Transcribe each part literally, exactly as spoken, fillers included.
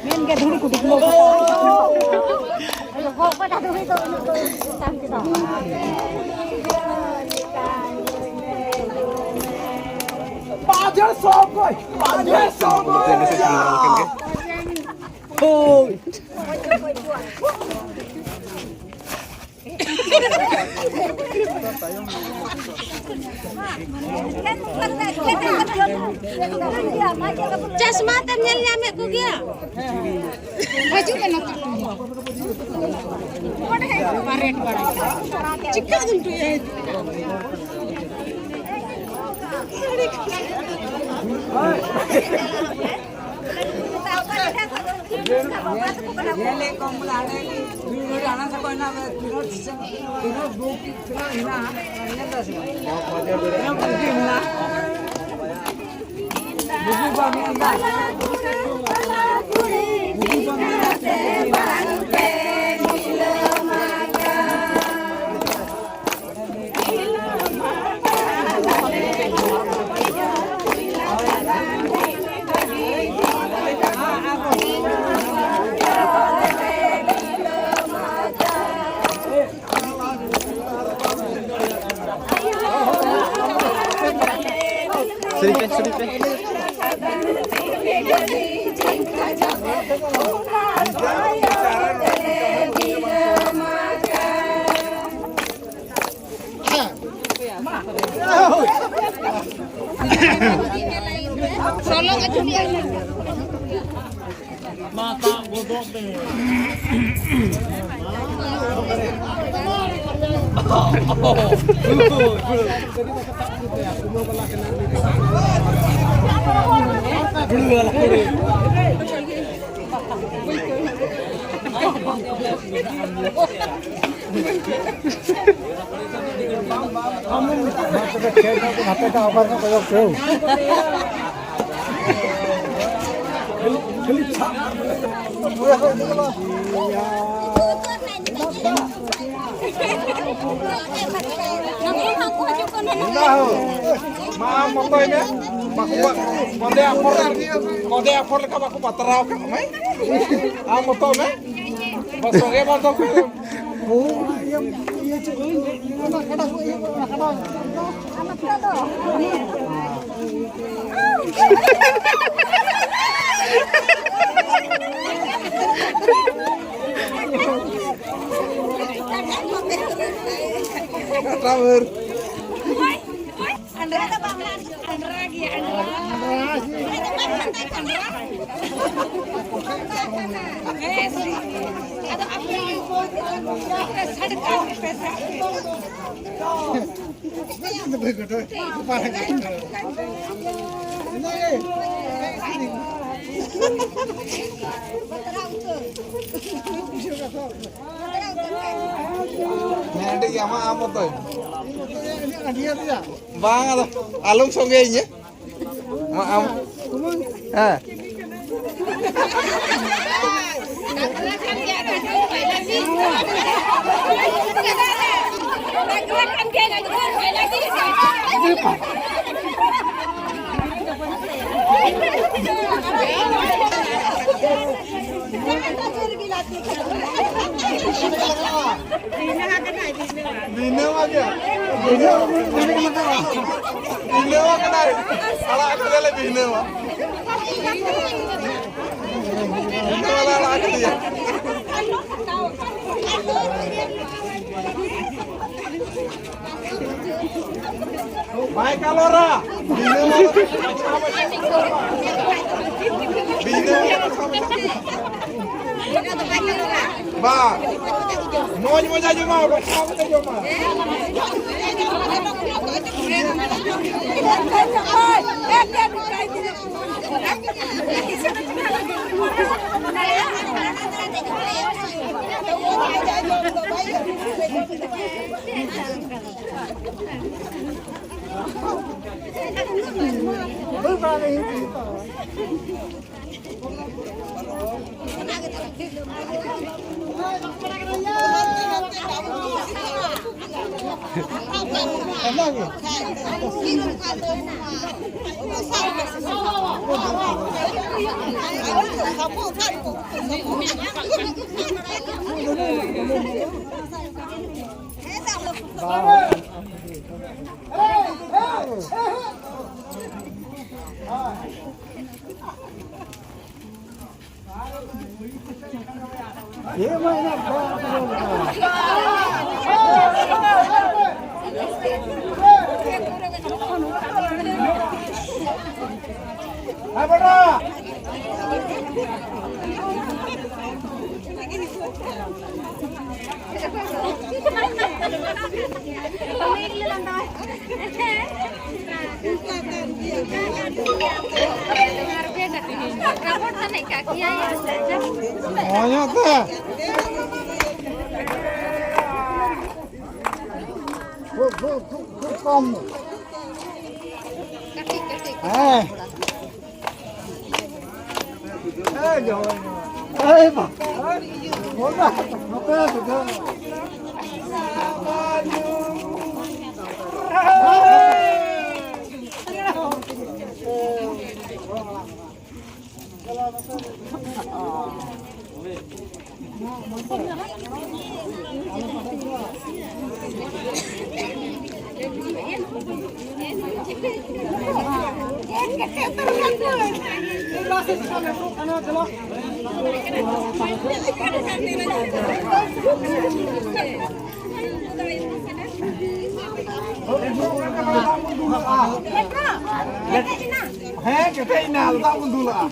ᱢᱮᱱ ᱜᱮ ᱫᱷᱩᱲᱤ ᱠᱚ ᱰᱩᱵᱩᱡ ᱜᱚᱜ ᱠᱟᱫᱟ ᱫᱷᱩᱲᱤ ᱫᱚ ᱩᱱᱟᱹᱜ ᱫᱚ ᱪᱮᱛᱟᱱ ᱛᱮᱫᱚ᱾ ᱵᱟᱡᱮ ᱥᱚᱢᱚᱭ, ᱵᱟᱡᱮ ᱥᱚᱢᱚᱭ᱾ ᱦᱳᱭ᱾ ᱪᱟᱥᱢᱟ ᱛᱮᱢ ᱧᱮᱞ ᱧᱟᱢᱮᱫ ᱠᱚᱜᱮᱭᱟ? ᱦᱤᱡᱩᱜ ᱢᱮ ᱱᱚᱛᱮ ᱠᱷᱚᱱ᱾ ᱵᱟᱨᱮᱴ ᱵᱟᱲᱟ᱾ ᱪᱤᱠᱟᱹ ᱫᱩᱢ ᱴᱩᱭᱟ? ᱧᱮᱞᱮᱫ ᱠᱚᱣᱟᱢ ᱵᱚᱞᱮ ᱦᱟᱱᱮ ᱢᱤᱫ ᱜᱷᱟᱹᱲᱤ ᱦᱟᱱᱟ ᱥᱮᱫ ᱠᱷᱚᱱ ᱦᱮᱱᱟᱜ ᱢᱮ, ᱛᱤᱱᱟᱹᱜ, ᱛᱤᱱᱟᱹᱜ ᱵᱩᱠ, ᱛᱤᱱᱟᱹᱜ ᱦᱮᱱᱟᱜᱼᱟ, ᱧᱮᱞ ᱫᱟ ᱥᱮ ᱵᱟᱝ? ᱛᱤᱱᱟᱹᱜ ᱵᱩᱠ ᱦᱮᱱᱟᱜᱼᱟ? ᱵᱩᱠ ᱵᱟᱢ ᱧᱮᱞ ᱫᱟ? ᱵᱩᱠ ᱵᱟᱢ ᱧᱮᱞ ᱫᱟ? ᱥᱟᱹᱨᱤ ᱯᱮ, ᱥᱟᱹᱨᱤ ᱯᱮ᱾ ᱢᱟ ᱟᱢ ᱢᱚᱛᱚᱭ ᱢᱮ᱾ ᱵᱟᱠᱚ, ᱠᱚᱫᱮ ᱟᱯᱷᱚᱨ, ᱠᱚᱫᱮ ᱟᱯᱷᱚᱨ ᱞᱮᱠᱟ ᱵᱟᱠᱚ ᱵᱟᱛᱨᱟᱣ ᱠᱟᱜ ᱢᱮ᱾ ᱟᱢ ᱢᱚᱛᱚ ᱢᱮ᱾ ᱵᱟᱥ ᱥᱚᱸᱜᱮ ᱵᱟᱨ ᱫᱚ ᱦᱮᱸ, ᱟᱹᱰᱤ ᱜᱮ ᱟᱢᱟᱜ ᱟᱢ ᱢᱚᱛᱚᱭ᱾ ᱵᱟᱝ, ᱟᱫᱚ ᱟᱞᱚᱢ ᱥᱚᱸᱜᱮᱭᱤᱧᱟᱹ᱾ ᱢᱟ ᱟᱢ᱾ ᱦᱮᱸ᱾ ᱫᱤᱱᱟᱹᱢ ᱜᱮ᱾ ᱫᱤᱱᱟᱹᱢ ᱠᱟᱱᱟᱭ᱾ ᱟᱲᱟᱜ ᱠᱮᱫᱮᱭᱟᱞᱮ ᱫᱤᱱᱟᱹᱢ᱾ ᱫᱤᱱᱟᱹᱢ ᱞᱮ ᱟᱲᱟᱜ ᱠᱮᱫᱮᱭᱟ᱾ ᱵᱟᱭ ᱠᱟᱞᱚᱨᱟ᱾ ᱵᱟ, ᱢᱚᱡᱽ ᱢᱚᱡᱟ ᱡᱚᱢᱟ, ᱵᱟᱪᱷᱟᱣ ᱠᱟᱛᱮ ᱡᱚᱢᱟ᱾ ᱢᱚᱡᱽ ᱧᱚᱜ ᱛᱮ᱾ ᱠᱷᱩᱵ, ᱠᱷᱩᱵ, ᱠᱷᱩᱵ, ᱠᱷᱩᱵ ᱠᱚᱢ᱾ ᱦᱮᱸ᱾ ᱮᱭ ᱵᱟ᱾ ᱱᱚᱛᱮ ᱫᱚ᱾ ᱦᱮᱸ, ᱠᱮᱴᱮᱡ ᱮᱱᱟ, ᱟᱫᱚ ᱫᱟᱜ ᱵᱚᱱ ᱫᱩᱞᱟᱜᱼᱟ᱾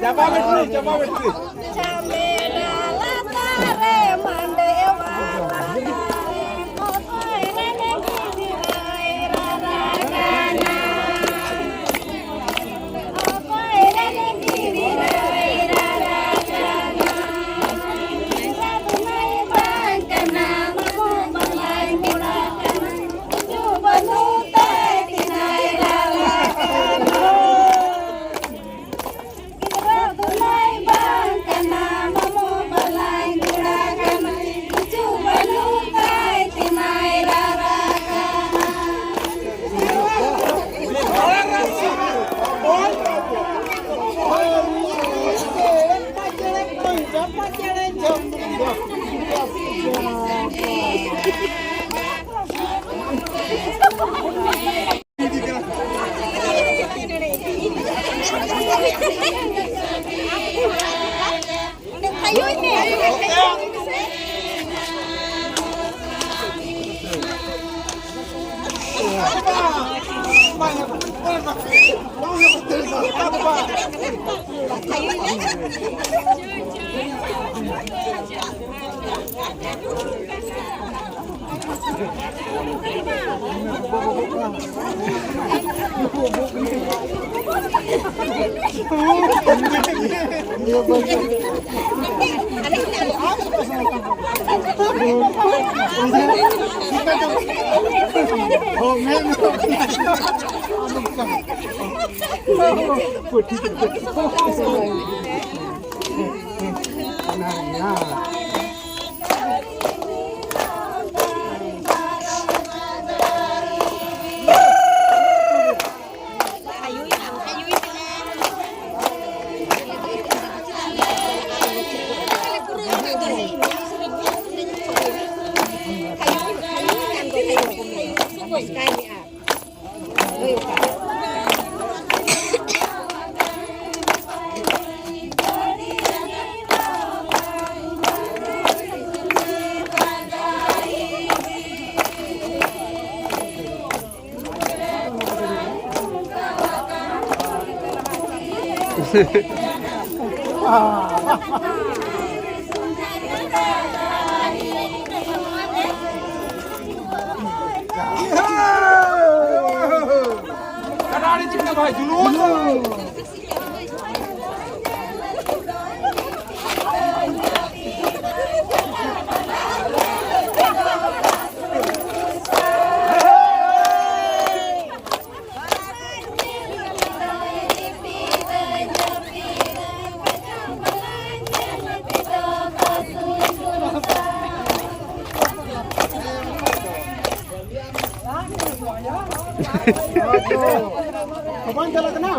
ᱪᱟᱵᱟ ᱵᱮᱴᱨᱤ, ᱪᱟᱵᱟ ᱵᱮᱴᱨᱤ᱾ ᱜᱤᱫᱽᱨᱟᱹ ᱫᱚ ᱱᱟᱭ ᱵᱟᱝ ᱠᱟᱱᱟ, ᱢᱟᱢᱚ ᱵᱟᱞᱟᱭ ᱠᱚᱲᱟ ᱠᱟᱱᱟ, ᱠᱤᱪᱷᱩ ᱵᱟᱹᱱᱩᱜ ᱛᱟᱭ ᱛᱤᱱᱟᱭ ᱨᱟᱨᱟ ᱠᱟᱱᱟ᱾ ᱠᱟᱰᱟ ᱟᱲᱮ ᱪᱤᱠᱟᱹ ᱵᱷᱟᱭ ᱡᱩᱞᱩᱥ᱾ ᱵᱟᱝ ᱪᱟᱞᱟᱜ ᱠᱟᱱᱟ᱾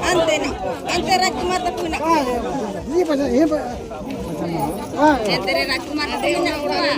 ᱦᱟᱱᱛᱮ, ᱦᱟᱱᱛᱮ ᱨᱟᱡᱽᱠᱩᱢᱟᱨ ᱛᱟᱠᱚ ᱢᱮᱱᱟᱜ ᱠᱚᱣᱟ᱾ ᱦᱟᱱᱛᱮ ᱨᱮ ᱨᱟᱡᱽᱠᱩᱢᱟᱨ ᱛᱟᱠᱚ ᱢᱮᱱᱟᱜ ᱠᱚᱣᱟ᱾